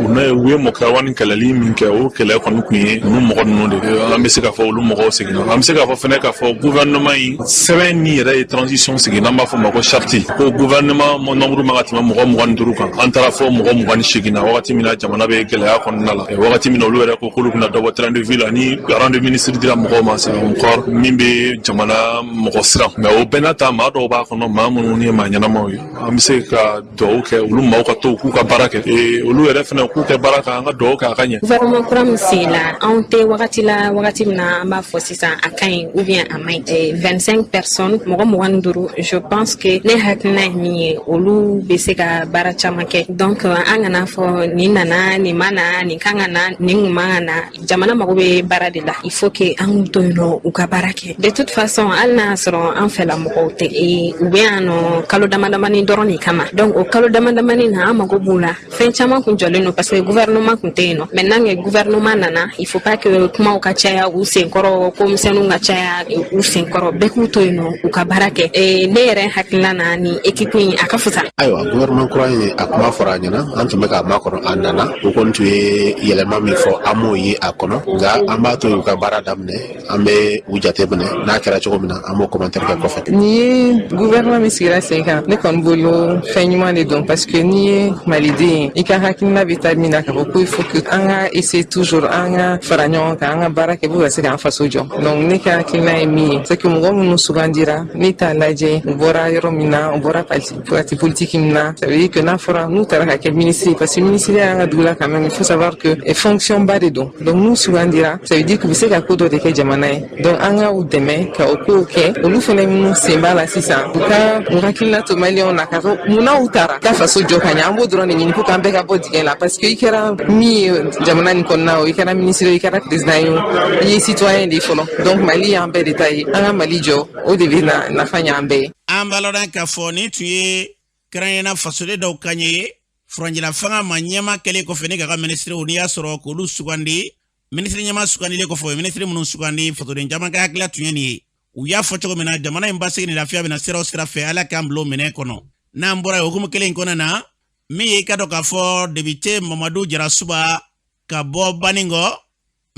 u ye Moctar Ouane kɛlɛli min kɛ, o kɛlɛ kɔni kun ye ninnu mɔgɔ ninnu de ye. An bɛ se k'a fɔ olu mɔgɔw seginna. An bɛ se k'a fɔ fɛnɛ k'a fɔ gouvernement in sɛbɛn min yɛrɛ ye transition sigi, n'an b'a fɔ o ma ko charte, ko gouvernement nombre man ka tɛmɛ mɔgɔ 25 kan, an taara fɔ mɔgɔ 28 na, wagati min na jamana bɛ gɛlɛya kɔnɔna la, wagati min na olu yɛrɛ ko k'olu bɛna dɔ bɔ train de vie la, ni rang de ministre dira mɔgɔw ma, c'est encore min bɛ jamana mɔgɔ siran. Mais o bɛɛ n'a ta, maa dɔw b'a kɔnɔ, maa minnu ye maa ɲɛnamaw ye, an bɛ se ka dugawu kɛ olu maaw ka to k'u ka baara kɛ, olu yɛrɛ fana k'u kɛ baara kan, an ka dugawu kɛ a ka ɲɛ. Gouvernement kura min sigila, anw tɛ wagati la, wagati min na an b'a fɔ sisan a ka ɲi ou bien a man ɲi. 25 personnes, mɔgɔ 25, je pense que ne hakilina ye min ye, olu bɛ se ka baara caman kɛ. Donc an kana fɔ nin nana, nin ma na, nin kan ka na, nin kun man ka na. Jamana mago bɛ baara de la, il faut que an k'u to yen nɔ, u ka baara kɛ. De toute façon, hali n'a y'a sɔrɔ an fɛla mɔgɔw tɛ, u bɛ yan nɔ kalo dama damani dɔrɔn de kama. Donc o kalo dama damani na, an mago b'u la. Fɛn caman kun jɔlen don parce que gouvernement kun tɛ yen nɔ. Maintenant que gouvernement nana, il faut pas que kumaw ka caya u senkɔrɔ, ko misɛnninw ka caya u senkɔrɔ. Bɛɛ k'u to yen nɔ, u ka baara kɛ. Ne yɛrɛ hakilina na, ni équipe in, a ka fisa. Ayiwa, gouvernement kura in, a kuma fɔra a ɲɛna, an tun bɛ k'a makɔnɔ, a nana. U kɔni tun ye yɛlɛma min fɔ, an m'o ye a kɔnɔ, nka an b'a to yen, u ka baara daminɛ, an bɛ u jate minɛ, n'a kɛra cogo min na, an b'o commentaire kɛ kɔfɛ. Nin ye gouvernement min sigira sen kan, ne kɔni bolo bolo fɛn ɲuman de don, parce que n'i ye maliden ye, i ka hakilina bɛ taa min na, k'a fɔ ko il faut que an ka essayer toujours, an ka fara ɲɔgɔn kan, an ka baara kɛ pour ka se k'an faso jɔ. Donc ne ka hakilina ye min ye, c'est que mɔgɔ minnu sugandira, ne t'a lajɛ u bɔra yɔrɔ min na, u bɔra parti politique min na. Ça veut dire que n'a fɔra n'u taara ka kɛ ministre ye, parce que ministre y'an ka dugu la quand même, il faut savoir que fonction ba de don. Donc n'u sugandira, ça veut dire que u bɛ se ka ko dɔ de kɛ jamana ye. Donc an ka u dɛmɛ ka o kow kɛ. Olu fɛnɛ minnu sen b'a la sisan, u ka u hakilina to maliyɛnw na k'a fɔ munna u taara ka faso jɔ ka ɲɛ. An b'o dɔrɔn de ɲini pour k'an bɛɛ ka bɔ dingɛ la, parce que i kɛra min ye jamana nin kɔnɔna o, i kɛra ministre ye, i kɛra président ye o, i ye citoyen de ye fɔlɔ. Donc Mali y'an bɛɛ de ta ye, an ka Mali jɔ, o de bɛ na nafa ɲɛ an bɛɛ ye. An b'a lɔn k'a fɔ nin tun ye kɛrɛnkɛrɛnnenya fasoden dɔw kan ye furancɛla fanga ma ɲɛma kɛlen kɔfɛ ni ka ka minisiriw, n'i y'a sɔrɔ k'olu sugandi, minisiri ɲɛma sugandilen kɔfɛ, o ye minisiri minnu sugandi, fasoden caman ka hakilila tun ye nin ye. U y'a fɔ cogo min na, jamana in basigi ni lafiya bɛna sira o sira fɛ, Ala k'an bila o minɛn kɔnɔ. N'an bɔra yen, hukumu kelen in kɔnɔna na, min ye i ka dɔn k'a fɔ depite Mamadu Jarasuba ka bɔ Banikɔ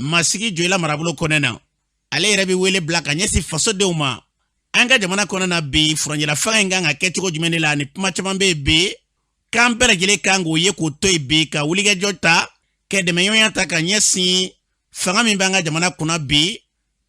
Masigi Joyila marabolo kɔnɔna na, ale yɛrɛ bɛ wele bila ka ɲɛsin fasodenw ma an ka jamana kɔnɔna na bi. Furancɛla fanga in kan ka kɛ cogo jumɛn de la? Ni kuma caman bɛ yen bi k'an bɛɛ lajɛlen kan k'o ye k'o to yen bi, ka wulikajɔ ta ka dɛmɛɲɔgɔnya ta ka ɲɛsin fanga min b'an ka jamana kunna bi.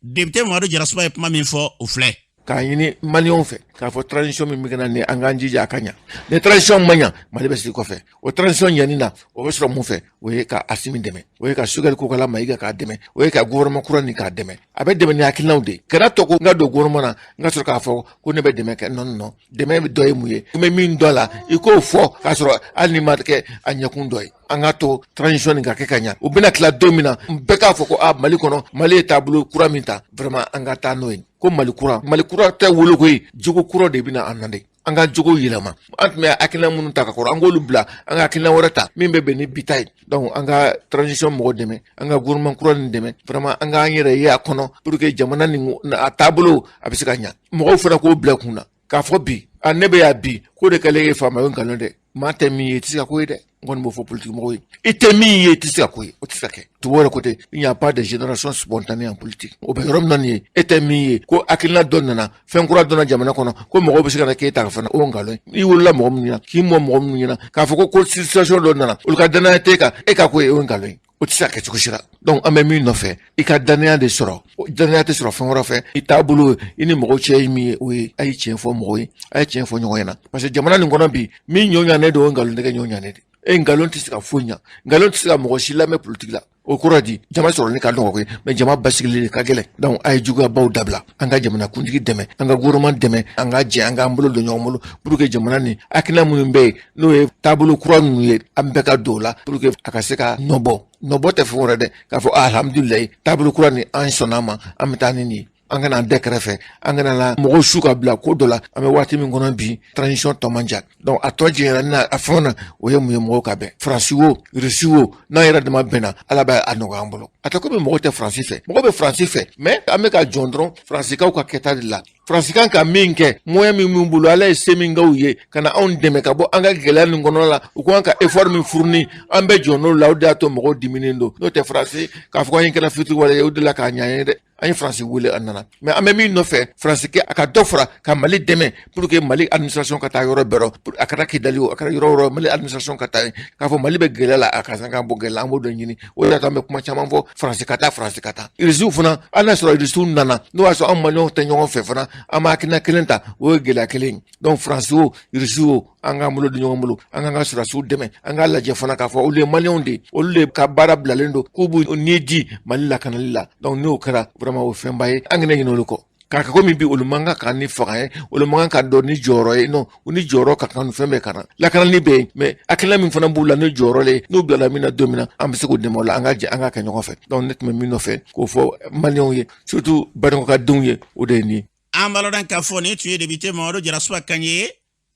Depite Mamadu Jarasuba ye kuma min fɔ, o filɛ. K'a ɲini maliyɛnw fɛ k'a fɔ transition min bɛ ka na nin, an k'an jija a ka ɲa. Ni transition ma ɲa, Mali bɛ sigi kɔfɛ. O transition ɲɛni na, o bɛ sɔrɔ mun fɛ? O ye ka Asimi dɛmɛ, o ye ka Sogɛli Kokala Mayiga k'a dɛmɛ, o ye ka gouvernement kura nin k'a dɛmɛ. A bɛ dɛmɛ ni hakilinaw de ye. Kana tɔ ko n ka don gouvernement na, n ka sɔrɔ k'a fɔ ko ne bɛ dɛmɛ kɛ. Non, non, dɛmɛ dɔ ye mun ye? N bɛ min dɔn a la, i k'o fɔ, k'a sɔrɔ hali n'i ma kɛ a ɲɛkun dɔ ye. An k'a to transition nin ka kɛ ka ɲa. U bɛna tila don min na, bɛɛ k'a fɔ ko a Mali kɔnɔ, Mali ye taabolo kura min ta, vraiment an ka taa n'o ye. Ko Mali kura, Mali kura tɛ wolo koyi, jogo kura de bɛna an na de. An ka jogo yɛlɛma. An tun bɛ hakilina minnu ta ka kɔrɔ, an k'olu bila, an ka hakilina wɛrɛ ta min bɛ bɛn ni bi ta ye. Donc an ka transition mɔgɔ dɛmɛ, an ka gouvernement kura nin dɛmɛ, vraiment an k'an yɛrɛ ye a kɔnɔ pour que jamana nin a taabolo a bɛ se ka ɲa. Mɔgɔw fana k'o bila kun na k'a fɔ bi a ne bɛ yan bi, k'o de kɛlen ye faama ye. Nkalon dɛ. Maa tɛ min ye, i tɛ se ka ko ye dɛ. N kɔni b'o fɔ politiki mɔgɔw ye, i tɛ min ye, i tɛ se ka ko ye, o tɛ se ka kɛ. Tubabu yɛrɛ ko ten, il n'y a pas de génération spontanée en politique. O bɛ yɔrɔ min na nin ye, e tɛ min ye, ko hakilina dɔ nana, fɛn kura donna jamana kɔnɔ, ko mɔgɔw bɛ se ka na k'e ta fana, o ye nkalon ye. I wolola mɔgɔ minnu ɲɛna, k'i mɔ mɔgɔ minnu ɲɛna, k'a fɔ ko situation dɔ nana, olu ka danaya t'e kan, e ka ko ye, o ye nkalon ye. O tɛ se ka kɛ cogo si la. Donc an bɛ min nɔfɛ, i ka danaya de sɔrɔ. Danaya tɛ sɔrɔ fɛn wɛrɛ fɛ, i taabolo, i ni mɔgɔw cɛ ye min ye, o ye. A ye tiɲɛ fɔ mɔgɔw ye, a ye tiɲɛ fɔ ɲɔgɔn ɲɛna, parce que jamana nin kɔnɔ bi, min ɲɔ ɲanen don, o nkalon tɛ kɛ ɲɔ ɲanen de. E nkalon tɛ se ka foyi ɲa, nkalon tɛ se ka mɔgɔ si lamɛn politiki la. O kɔrɔ di, jama sɔrɔli ka nɔgɔ koyi, mais jama basigili de ka gɛlɛn. Donc a ye juguyabaw dabila, an ka jamana kuntigi dɛmɛ, an ka gouvernement dɛmɛ, an ka jɛ, an k'an bolo don ɲɔgɔn bolo pour que jamana nin hakilina minnu bɛ yen, n'o ye taabolo kura ninnu ye, an bɛɛ ka don o la pour que a ka se ka nɔbɔ. Nɔbɔ tɛ fɛn wɛrɛ dɛ, k'a fɔ alhamdulilayi, taabolo kura nin, an sɔnna a ma, an bɛ taa ni nin ye. An kana an dɛ kɛrɛfɛ, an kana la mɔgɔw su ka bila ko dɔ la. An bɛ waati min kɔnɔ bi, transition tɔ man jan, donc a tɔ jɛnyɛra ni a fɛnw na, o ye mun ye? Mɔgɔw ka bɛn, Faransi o, Rusi o, n'an yɛrɛ dama bɛnna, Ala b'a a nɔgɔya an bolo. A tɛ komi mɔgɔw tɛ Faransi fɛ, mɔgɔw bɛ Faransi fɛ, mais an bɛ ka jɔn dɔrɔn Faransikaw ka kɛta de la. Faransi kan ka min kɛ, moyen min b'u bolo, Ala ye se min k'u ye ka na anw dɛmɛ ka bɔ an ka gɛlɛya nin kɔnɔ la, u kan ka effort min fourni, an bɛ jɔn n'o la. O de y'a to mɔgɔw diminen don. N'o tɛ, Faransi k'a fɔ k'an kɛra fitiriwale ye, o de la k'a ɲɛ an ye dɛ. An ye Faransi wele, a nana, mais an bɛ min nɔfɛ, Faransi kɛ a ka dɔ fara ka Mali dɛmɛ pour que Mali administration ka taa yɔrɔ bɛɛ rɔ. A kɛra Kidali o, a kɛra yɔrɔ o yɔrɔ, Mali administration ka taa yen, k'a fɔ Mali bɛ gɛlɛya la, a ka san k'an bɔ gɛlɛya la. An b'o de ɲini. O de y'a to an bɛ kuma caman fɔ, Faransi ka taa, Faransi ka taa. Irisiw fana, hali n'a sɔrɔ irisiw nana, n'o y'a sɔrɔ anw maliyɛnw tɛ ɲɔgɔn fɛ fana, an b'a hakilina kelen ta, o ye gɛlɛya kelen ye. Donc Faransi o, irisi o, an k'an bolo di ɲɔgɔn bolo, an k'an ka sɔrɔdasiw dɛmɛ. An k'a lajɛ fana k'a fɔ olu ye maliyɛnw de ye, olu de ka baara bilalen don k'u b'u ni di Mali lakanali la. Donc n'o kɛra, vraiment o fɛnba ye, an kana ɲinɛ olu kɔ. K'a kɛ komi bi, olu man kan k'an ni faga ye, olu man kan ka dɔn ni jɔyɔrɔ ye. Non, u ni jɔyɔrɔ ka kan, fɛn bɛɛ ka na lakanali bɛ yen, mais hakilina min fana b'u la ni jɔyɔrɔ ye, n'u bilala min na don min na, an bɛ se k'u dɛmɛ o la. An ka jɛ, an ka kɛ ɲɔgɔn fɛ. Donc ne tun bɛ min nɔfɛ k'o fɔ maliyɛnw ye, surtout Banikɔkadenw ye, o de ye nin ye. An b'a lɔn k'a fɔ nin tun ye depite Mamadu Jarasuba kan ye.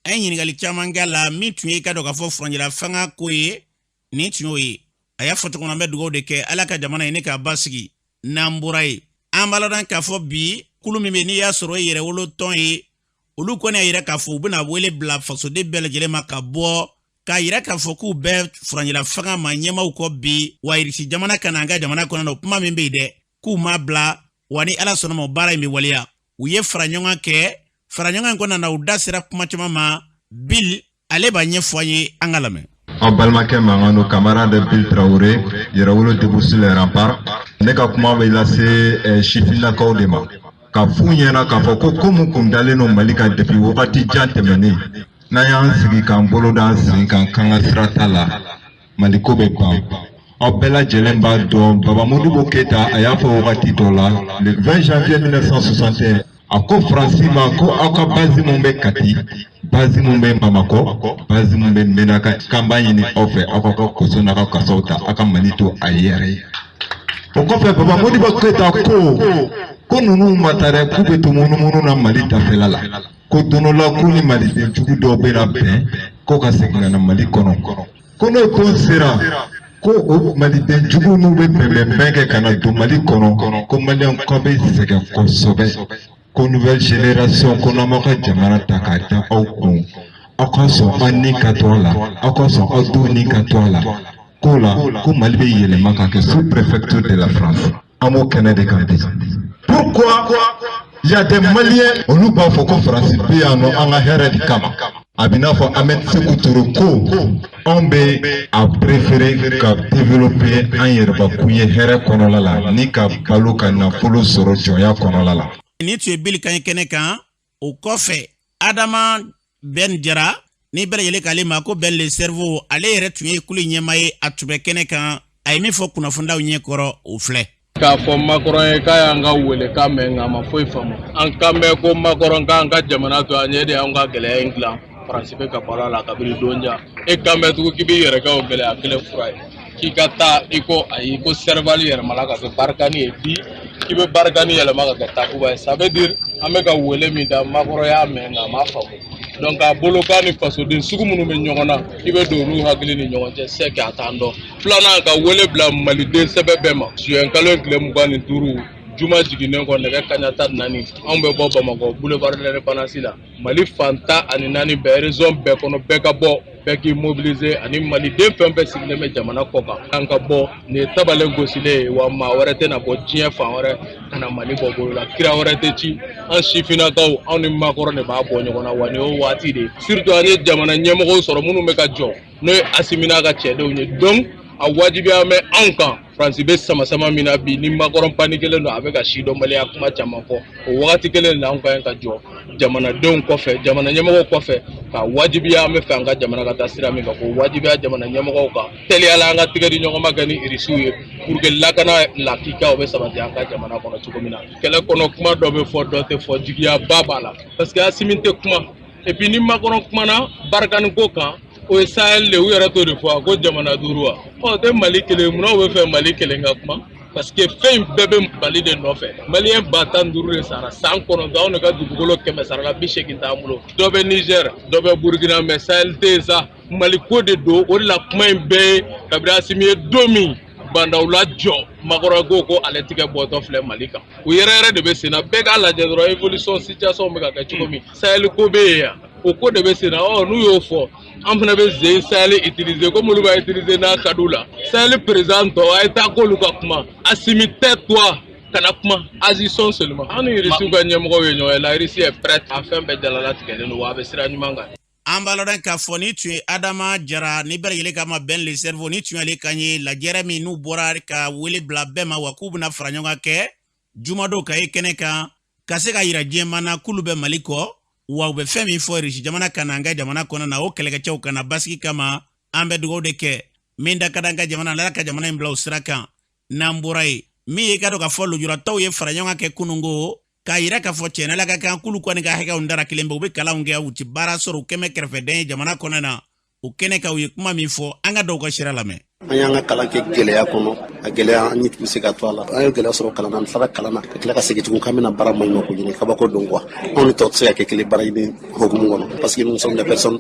An ye ɲininkali caman k'a la, min tun ye ka dɔn k'a fɔ furancɛla fanga ko ye, nin tun y'o ye. A y'a fɔ cogo min na, an bɛ dugawu de kɛ, Ala ka jamana ye ne k'a basigi. N'an bɔra yen, an b'a lɔn k'a fɔ bi kulu min bɛ, n'i y'a sɔrɔ e yɛrɛwolo tɔn ye, olu kɔni y'a yira k'a fɔ u bɛna wele bila fasoden bɛɛ lajɛlen ma ka bɔ k'a yira k'a fɔ k'u bɛ furancɛla fanga ma ɲɛmaaw kɔ bi, wa Irisi jamana ka na an ka jamana kɔnɔ. O kuma min bɛ yen dɛ, k'u m'a bila, wa ni Ala sɔnna ma, baara in bɛ waleya. U ye fara ɲɔgɔn kɛ, fara ɲɔgɔn in kɔnɔna na, u da sera kuma caman ma. Bill ale b'a ɲɛfɔ an ye, an ka lamɛn. Aw balimakɛ mankan don, camarade Bill Traoré, Yɛrɛwolo debout sur les remparts. Ne ka kuma bɛ lase sifinnakaw de ma, ka f'u ɲɛna k'a fɔ ko ko mun kun dalen don Mali kan depuis wagati jan tɛmɛnen, n'an y'an sigi k'an bolo d'an sen kan k'an ka sira t'a la, Mali ko bɛ ban. Aw bɛɛ lajɛlen b'a dɔn, Baba Modibo Keyita, a y'a fɔ wagati dɔ la, le 20 janvier 1961, a ko Faransi ma ko aw ka base mun bɛ Kati, base mun bɛ Bamakɔ, base mun bɛ Menaka, k'an b'a ɲini aw fɛ, aw ka koso n'a ka kasaw ta, aw ka Mali to a yɛrɛ ye. O kɔfɛ, Baba Modibo Keyita ko ninnu ma taa dɛ, k'u bɛ to munumunu na Mali dafɛla la, ko don dɔ la k'u ni maliden jugu dɔw bɛna bɛn ko ka segin ka na Mali kɔnɔ, ko n'o don sera, ko o maliden jugu n'u bɛ bɛnbɛnbɛn kɛ ka na don Mali kɔnɔ, ko maliyɛnw k'aw bɛ sɛgɛn kosɛbɛ, ko nouvelle génération, ko n'aw m'aw ka jamana ta k'a da aw kun, aw ka sɔn aw ni ka to a la, aw ka sɔn aw denw ni ka to a la, k'o la ko Mali bɛ yɛlɛma ka kɛ sous préfecture de la France. An b'o kɛnɛ de kan bi. Pourquoi il y a des Maliens, olu b'a fɔ ko Faransi bɛ yan nɔ an ka hɛrɛ de kama? A bɛ n'a fɔ Ahmed Sékou Touré ko anw bɛ a préféré ka développer an yɛrɛbakun ye hɛrɛ kɔnɔla la, ni ka balo ka nafolo sɔrɔ jɔnya kɔnɔla la. Nin tun ye Bill kan ye kɛnɛ kan. O kɔfɛ, Adama Ben Jara, ni bɛɛ lajɛlen k'ale ma ko Ben le cerveau, ale yɛrɛ tun ye kulu ɲɛmaa ye, a tun bɛ kɛnɛ kan. A ye min fɔ kunnafonidaw ɲɛkɔrɔ, o filɛ. K'a fɔ Macron ye k'a y'an ka wele k'a mɛn, nka a ma foyi faamu. An kan bɛ ko Macron k'an ka jamana to an ɲɛ de, y'anw ka gɛlɛya in dilan. Faransi bɛ ka balo a la kabini don jan. E kan bɛ tugun k'i b'i yɛrɛ kɛ o gɛlɛya kelen fura ye, k'i ka taa. I ko ayi, ko Serval yɛlɛmala ka kɛ Barkhane ye bi, k'i bɛ Barkhane yɛlɛma ka kɛ Takuba ye. Ça veut dire an bɛ ka wele min da, Macron y'a mɛn, nka a ma faamu. Donc a bolo k'a ni fasoden sugu minnu bɛ ɲɔgɔn na, k'i bɛ don olu hakili ni ɲɔgɔn cɛ, c'est que a t'an dɔn. Filanan, ka wele bila maliden sɛbɛ bɛɛ ma. Juin kalo tile 25, juma jiginnen kɔ, nɛgɛ kaɲa 14, anw bɛ bɔ Bamakɔ boulevard de l'Indépendance la. Mali fan 14 bɛɛ, région bɛɛ kɔnɔ, bɛɛ ka bɔ, bɛɛ k'i mobiliser, ani maliden fɛn fɛn sigilen bɛ jamana kɔ kan, an ka bɔ. Nin ye tabalen gosilen ye wa, maa wɛrɛ tɛna bɔ diɲɛ fan wɛrɛ ka na Mali bɔ bolo la, kira wɛrɛ tɛ ci. An sifinnakaw, anw ni Macron de b'a bɔ ɲɔgɔn na wa. Nin y'o waati de ye, surtout an ye jamana ɲɛmɔgɔw sɔrɔ minnu bɛ ka jɔ, n'o ye Assimi n'a ka cɛdenw ye. Donc a wajibiya bɛ anw kan. Faransi bɛ sama-sama min na bi, ni Macron paniquelen don, a bɛ ka sidɔnbaliya kuma caman fɔ, o wagati kelen de la, anw ka ɲi ka jɔ jamanadenw kɔfɛ, jamana ɲɛmɔgɔw kɔfɛ, ka wajibiya. An bɛ fɛ an ka jamana ka taa sira min kan, k'o wajibiya jamana ɲɛmɔgɔw kan teliyala. An ka tigɛ di ɲɔgɔn ma kɛ ni Irisiw ye pour que lakana lakika o bɛ sabati an ka jamana kɔnɔ cogo min na. Kɛlɛ kɔnɔ, kuma dɔ bɛ fɔ, dɔ tɛ fɔ, jigiyaba b'a la, parce que Assimi tɛ kuma. Et puis ni Macron kumana Barkhane ko kan, o ye Sahel de, u yɛrɛ t'o de fɔ ko jamana duuru wa? Ɔ tɛ Mali kelen, munna u bɛ fɛ Mali kelen ka kuma? Parce que fɛn in bɛɛ bɛ Mali de nɔfɛ. Maliyɛn 15 000 de sara san 9, anw de ka dugukolo 80% t'an bolo. Dɔ bɛ Niger, dɔ bɛ Burukina, mais Sahel tɛ yen sa. Mali ko de don. O de la kuma in bɛɛ ye kabini Assimi ye don min bandaw la jɔ, Macron ko ale tigɛ bɔtɔ filɛ Mali kan. O yɛrɛ yɛrɛ de bɛ sen na. Bɛɛ k'a lajɛ dɔrɔn, évolution situation bɛ ka kɛ cogo min, Sahel ko bɛ yen yan, o ko de bɛ sen na. Ɔ n'u y'o fɔ, an fana bɛ zen Sahel utiliser komi olu b'a utiliser n'a ka d'u la. Sahel président tɔ, a ye taa k'olu ka kuma. Assimi, tais-toi, kana kuma, agissons seulement. An ni Irisiw ka ɲɛmɔgɔw ye ɲɔgɔn ye, la Russie est prête. A fɛn bɛɛ jalalatigɛlen don wa, a bɛ sira ɲuman kan. An b'a lɔn k'a fɔ ni tun ye Adama Jara, ni bɛɛ lajɛlen k'a ma Ben le cerveau, ni tun y'ale kan ye lajɛrɛ min n'u bɔra ka wele bila bɛɛ ma wa, k'u bɛna fara ɲɔgɔn kan kɛ jumadon ka ye kɛnɛ kan, ka se ka yira diɲɛma na k'olu bɛ Mali kɔ wa, u bɛ fɛn min fɔ Irisi jamana ka na an ka jamana kɔnɔ na, o kɛlɛkɛcɛw ka na basigi kama. An bɛ dugawu de kɛ, min da ka di an ka jamana, ala ka jamana in bila o sira kan. N'an bɔra yen, min ye i ka dɔn k'a fɔ lujuratɔw ye fara ɲɔgɔn kan kɛ kununko, k'a yira k'a fɔ tiɲɛ ala ka kan k'olu kɔni ka hakɛw dara kelen bɛ, u bɛ kalanw kɛ, u ti baara sɔrɔ, u kɛmɛ kɛrɛfɛdɛn ye jamana kɔnɔ na. O kɛnɛ kan, u ye kuma min fɔ, an ka dɔw ka sira lamɛn. An y'an ka kalan kɛ gɛlɛya kɔnɔ. A gɛlɛya, an tun bɛ se ka to a la. An ye gɛlɛya sɔrɔ kalan na, an tilala kalan na ka tila ka segin tugun k'an bɛna baara maɲumanko ɲini. Kabako don quoi. Anw ni tɔw tɛ se ka kɛ kelen baara ɲini hukumu kɔnɔ, parce que nous sommes des personnes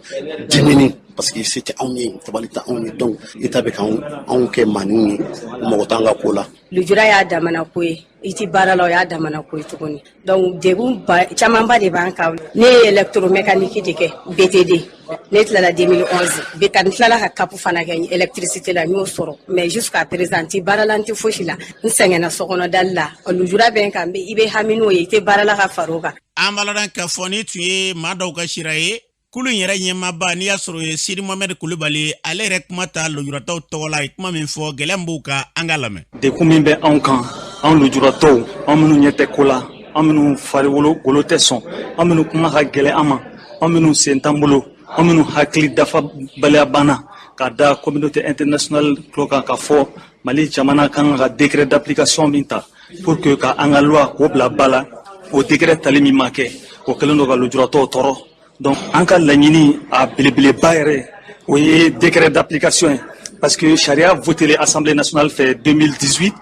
démunies, parce que se tɛ anw ye, tabali tɛ anw ye. Donc État bɛ k'anw anw kɛ maaninw ye, mɔgɔ t'an ka ko la. Lujura y'a damana ko ye, i ti baara la, o y'a damana ko ye tuguni. Donc degun ba camanba de b'an kan. Ne ye électromécanique de kɛ, BTD, ne tilala 2011 bi ka n tilala ka CAP fana kɛ électricité la, n y'o sɔrɔ, mais jusqu'à présent n ti baara la, n ti fosi la. N sɛgɛnna sokɔnɔ dali la, lujura bɛ n kan, i bɛ hami n'o ye, i tɛ baara la ka far'o kan. An b'a lɔn k'a fɔ ni tun ye maa dɔw ka sira ye. Kulu in yɛrɛ ɲɛmaaba, n'i y'a sɔrɔ o ye Sidi Mohamɛd Kulubali, ale yɛrɛ kuma ta lujuratɔw tɔgɔ la, a ye kuma min fɔ, gɛlɛya min b'u kan, an k'a lamɛn. Degun min bɛ anw kan, anw lujuratɔw, anw minnu ɲɛ tɛ ko la, an minnu farikolo golo tɛ sɔn, an minnu kuma ka gɛlɛn an ma, an minnu sen t'an bolo, an minnu hakili dafabaliya banna, ka da communauté internationale tulo kan k'a fɔ Mali jamana kan ka décret d'application min ta pour que ka an ka loi k'o bila ba la, o décret tali min ma kɛ, o kɛlen don ka lujuratɔw tɔɔrɔ. Donc an ka laɲini a belebeleba yɛrɛ, o ye décret d'application ye, parce que sariya voté Assemblée nationale fɛ 2018,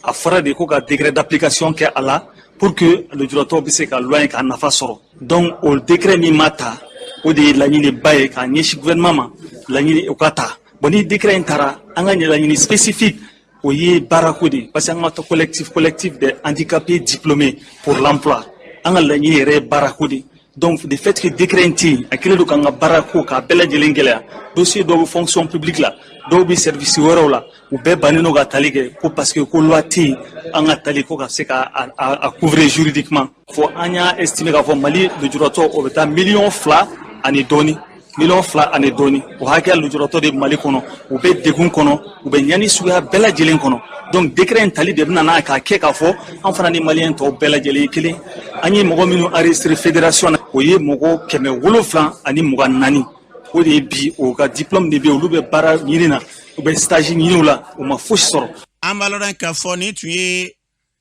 a fɔra de ko ka décret d'application kɛ a la pour que lujuratɔw bɛ se ka loi in k'a nafa sɔrɔ. Donc o décret min ma ta, o de ye laɲiniba ye k'a ɲɛsin gouvernement ma, laɲini o ka ta. Bon, ni décret in taara, an ka laɲini spécifique, o ye baarako de, parce que an ka collectif des handicapés diplômés pour l'emploi, an ka laɲini yɛrɛ ye baarako de. Donc de fait que décret in tɛ yen, a kɛlen don k'an ka baarako k'a bɛɛ lajɛlen gɛlɛya. Dossier dɔw bɛ fonction publique la, dɔw bɛ service wɛrɛw la, u bɛɛ bannen don ka tali kɛ ko parce que ko loi tɛ yen an ka tali ko ka se ka a couvrir juridiquement. Fɔ an y'a estimer k'a fɔ Mali lujuratɔ, o bɛ taa miliyɔn 2 ani dɔɔni, miliyɔn 2 ani dɔɔni, o hakɛya lujuratɔ de Mali kɔnɔ. U bɛ degun kɔnɔ, u bɛ ɲani suguya bɛɛ lajɛlen kɔnɔ. Donc décret in tali de bɛ na n'a k'a kɛ k'a fɔ an fana ni maliyɛn tɔw bɛɛ lajɛlen ye kelen. An ye mɔgɔ minnu enregistré fédération na, o ye mɔgɔ 724, o de ye bi o ka diplôme de bɛ yen, olu bɛ baara ɲini na, u bɛ stage ɲiniw la, u ma fosi sɔrɔ. An b'a lɔn k'a fɔ nin tun ye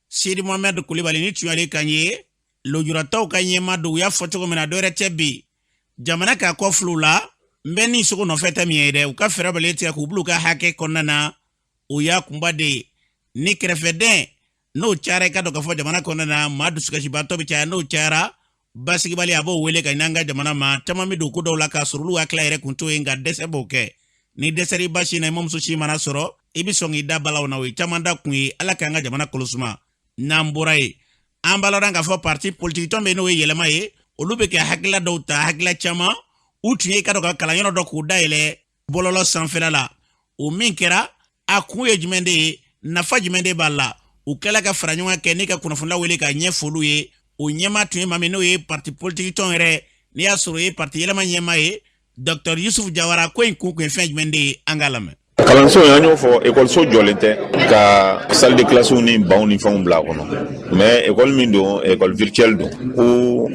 Sidi Mohamɛd Kulibali, ni tun y'ale kan ye, lujuratɔw ka ɲɛma don. U y'a fɔ cogo min na, dɔwɛrɛ tɛ, bi jamana k'a kɔ filiw la n bɛ ni sogo nɔfɛ tɛ min ye dɛ, u ka fɛɛrɛ bɛɛ tigɛ k'u bila u ka hakɛ kɔnɔna na. O y'a kunba de ye. Ni kɛrɛfɛdɛn n'o cayara, i ka dɔn k'a fɔ jamana kɔnɔna na, maa dusukasibatɔ bɛ caya. N'o cayara, basigibali a b'o wele ka ɲin an ka jamana ma. Caman bɛ don ko dɔw la k'a sɔrɔ olu hakilila yɛrɛ kun t'o ye, nka dɛsɛ b'o kɛ. Ni dɛsɛri basi na, i mamuso si mana sɔrɔ, i bɛ sɔn k'i da balaw na. O ye caman da kun ye. Ala k'an ka jamana kolosuma. N'an bɔra yen, an b'a lɔn k'a fɔ parti politique tɔn bɛ, n'o ye Yɛlɛma ye, olu bɛ kɛ hakilila dɔw ta, hakilila caman. U tun ye ka dɔn ka kalanyɔrɔ dɔ k'u dayɛlɛ bɔlɔlɔ sanfɛla la. O min kɛra, a kun ye jumɛn de ye? Nafa jumɛn de b'a la? U kɛla ka fara ɲɔgɔn kɛ ni ka kunnafoniya wele ka ɲɛfɔ ye. O ɲɛmaa tun ye maa min, n'o ye parti politique tɔn yɛrɛ, n'i y'a sɔrɔ o ye parti Yɛlɛma ɲɛmaa ye, Dr Yusuf Jawara. Ko in kun kun ye fɛn jumɛn de ye? An k'a lamɛn. Kalanso in, an y'o fɔ, ekɔliso jɔlen tɛ ka salle de classe ni banw ni fɛnw bila a kɔnɔ, mais école min don, école virtuelle don, ko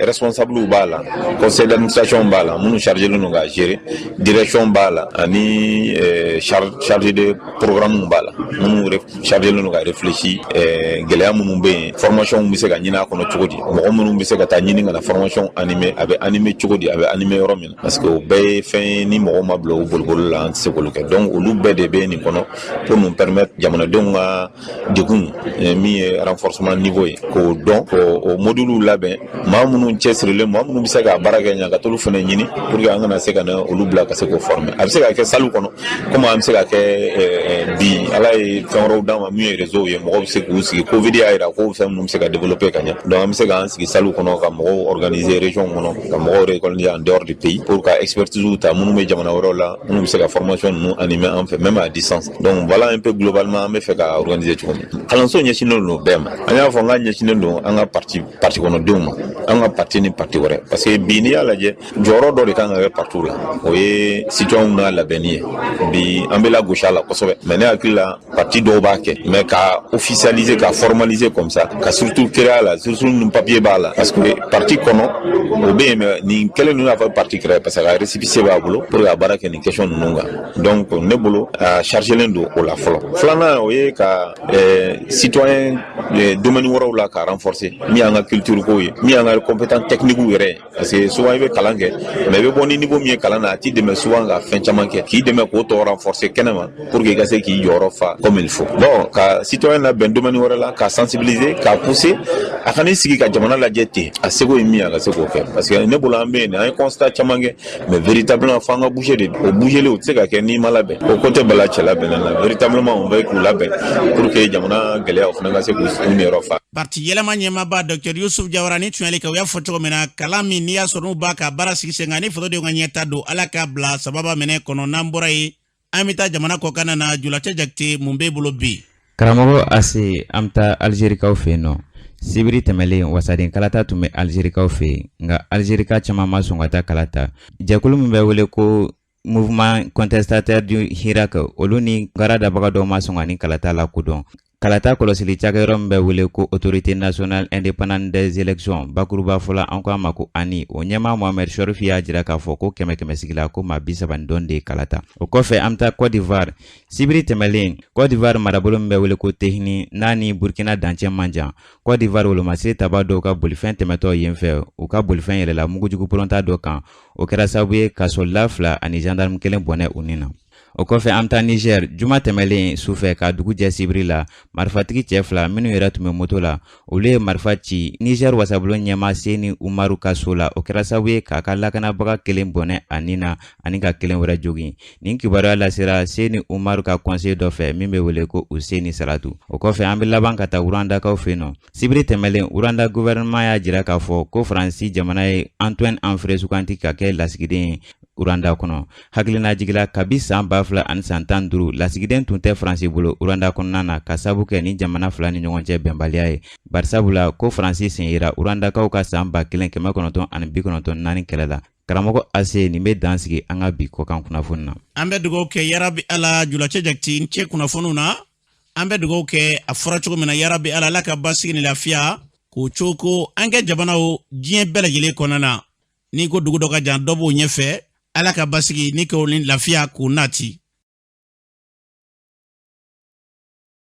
responsable b'a la, conseil d'administration b'a la, minnu chargé don k'a gérer, direction b'a la, ani chargé de programme b'a la, minnu chargé don ka réfléchir gɛlɛya minnu bɛ yen, formation bɛ se ka ɲini a kɔnɔ cogo di, mɔgɔ minnu bɛ se ka taa ɲini ka na formation animer, a bɛ animer cogo di, a bɛ animer yɔrɔ min na, parce que o bɛɛ ye fɛn ye ni mɔgɔw ma bila u boliboli la, an tɛ se k'olu kɛ. Donc olu bɛɛ de bɛ nin kɔnɔ pour nous permettre jamanadenw ka degun min ye renforcement niveau ye, k'o dɔn, k'o module labɛn, maa minnu cɛsirilen, maa minnu bɛ se ka baara kɛ ɲa, ka t'olu fana ɲini pour que an kana se ka na olu bila ka se k'o former. A bɛ se ka kɛ salle kɔnɔ, komi an bɛ se ka kɛ bi, Ala ye fɛn wɛrɛw d'an ma min ye réseau ye, mɔgɔw bɛ se k'u sigi. Covid y'a jira ko fɛn minnu bɛ se ka développer ka ɲɛ. Donc an bɛ se k'an sigi salle kɔnɔ ka mɔgɔw organiser région kɔnɔ, ka mɔgɔw organiser en dehors du pays pour ka expertise ta minnu bɛ jamana wɛrɛw la, minnu bɛ se ka formation ninnu animer an fɛ, même à distance. Donc voilà un peu globalement an bɛ fɛ ka organiser cogo min. Kalanso ɲɛsinnen don bɛɛ ma. An y'a fɔ n k'a ɲɛsinnen don an ka parti kɔnɔdenw ma, an ka parti ni parti wɛrɛ, parce que bi n'i y'a lajɛ, jɔyɔrɔ dɔ de kan ka kɛ parti la, o ye citoyenw n'a labɛnni ye. Bi an bɛ lagosi a la kosɛbɛ, mais ne hakili la, parti dɔw b'a kɛ, mais ka officialiser, ka formaliser comme ça, ka structure créer a la, structure ninnu papier b'a la, parce que parti kɔnɔ o bɛ yen, mais nin kɛlen ninnu y'a fɔ parti créer parce que a ka récépissé b'a bolo pour que a baara kɛ nin question ninnu kan. Donc ne bolo, a chargelen don o la fɔlɔ. Filanan, o ye ka citoyen domaine wɛrɛw la ka renforcer, min y'an ka culture ko ye, min y'an ka compétence technique yɛrɛ ye, parce que souvent i bɛ kalan kɛ, mais i bɛ bɔ ni niveau min ye kalan na, a t'i dɛmɛ souvent ka fɛn caman kɛ, k'i dɛmɛ k'o tɔ renforcer kɛnɛma pour que i ka se k'i jɔyɔrɔ fa comme il faut. Bon, ka citoyen labɛn domaine wɛrɛ la, ka sensibiliser, ka pousser a kan'i sigi ka jamana lajɛ ten, a seko ye min ye, a ka se k'o kɛ, parce que ne bolo, an bɛ yen, an ye constat caman kɛ, mais véritablement f'an ka bouger de. O bougeli, o tɛ se ka kɛ n'i ma labɛn. O ko tɛ bala cɛ labɛnnen la. Véritablement, on veut k'u labɛn pour que jamana gɛlɛyaw fana ka se k'u niyɔrɔ fa. Parti Yɛlɛma ɲɛmaaba Dr Yusuf Jawara ni tunyali kɛ, u y'a fɔ cogo min na, kalan min n'i y'a sɔrɔ n'u b'a ka baara sigi sen kan ni fasodenw ka ɲɛta don, Ala k'a bila sababa minɛ kɔnɔ. N'an bɔra yen, an bɛ taa jamana kɔkan na. Julacɛ Jakite, mun b'e bolo bi? Karamɔgɔ Ase, an bɛ taa Alizerikaw fɛ yen nɔ. Sibiri tɛmɛlen, wasaden kalata tun bɛ Alizerikaw fɛ yen, nka Alizerika caman ma sɔn ka taa kala ta. Jɛkulu min bɛ wele ko Mouvement contestataire du Hirak, olu ni gara dabaga dɔw ma sɔn ka nin kalata lakodɔn. Kalata kɔlɔsili cakɛyɔrɔ min bɛ wele ko Autorité nationale indépendante des élections, bakuruba fɔla an ko a ma ko ANIE, o ɲɛmaa Mohamed Chorifi y'a jira k'a fɔ ko kɛmɛ kɛmɛ sigi la, ko maa 30 ni dɔɔni de ye kala ta. O kɔfɛ, an bɛ taa Côte d'Ivoire. Sibiri tɛmɛlen, Côte d'Ivoire marabolo min bɛ wele ko Tehini, n'a ni Burkina dancɛ man jan, Côte d'Ivoire wolomasiri taba dɔw ka bolifɛn tɛmɛtɔ yen fɛ, u ka bolifɛn yɛlɛla mugujugu poronta dɔ kan. O kɛra sababu ye ka soldat fila ani gendarme kelen bɔnɛ u ni na. O kɔfɛ, an bɛ taa Niger. Juma tɛmɛlen sufɛ ka dugu jɛ sibiri la, marifatigi cɛ fila minnu yɛrɛ tun bɛ moto la, olu ye marifa ci Niger wasabulon ɲɛmaa Seni Umaru ka so la. O kɛra sababu ye k'a ka lakanabaga kelen bɔnɛ a ni na ani ka kelen wɛrɛ jogin. Nin kibaruya lasera Seni Umaru ka conseiller dɔ fɛ min bɛ wele ko Useni Salatu. O kɔfɛ, an bɛ laban ka taa Rwandakaw fɛ yen nɔ. Sibiri tɛmɛlen, Rwanda gouvernement y'a jira k'a fɔ ko Faransi jamana ye Antoine Anfré suganti ka kɛ lasigiden ye Rwanda kɔnɔ. Hakilinajigila, kabi san 2015, lasigiden tun tɛ Faransi bolo Rwanda kɔnɔna na, ka sabu kɛ ni jamana fila ni ɲɔgɔn cɛ bɛnbaliya ye, barisabula ko Faransi sen yera Rwandakaw ka san 1994 kɛlɛ la. Karamɔgɔ Ase, nin bɛ dan sigi an ka bi kɔkan kunnafoni na. An bɛ dugawu kɛ, yarabi Ala. Julacɛ Jakite, n cɛ kunnafoniw na. An bɛ dugawu kɛ, a fɔra cogo min na, yarabi Ala, Ala ka basigi ni lafiya k'o cogo an kɛ jamanaw diɲɛ bɛɛ lajɛlen kɔnɔna na. N'i ko dugu dɔ ka jan, dɔ b'o ɲɛfɛ. Ala ka basigi ni k'o ni lafiya k'o nati.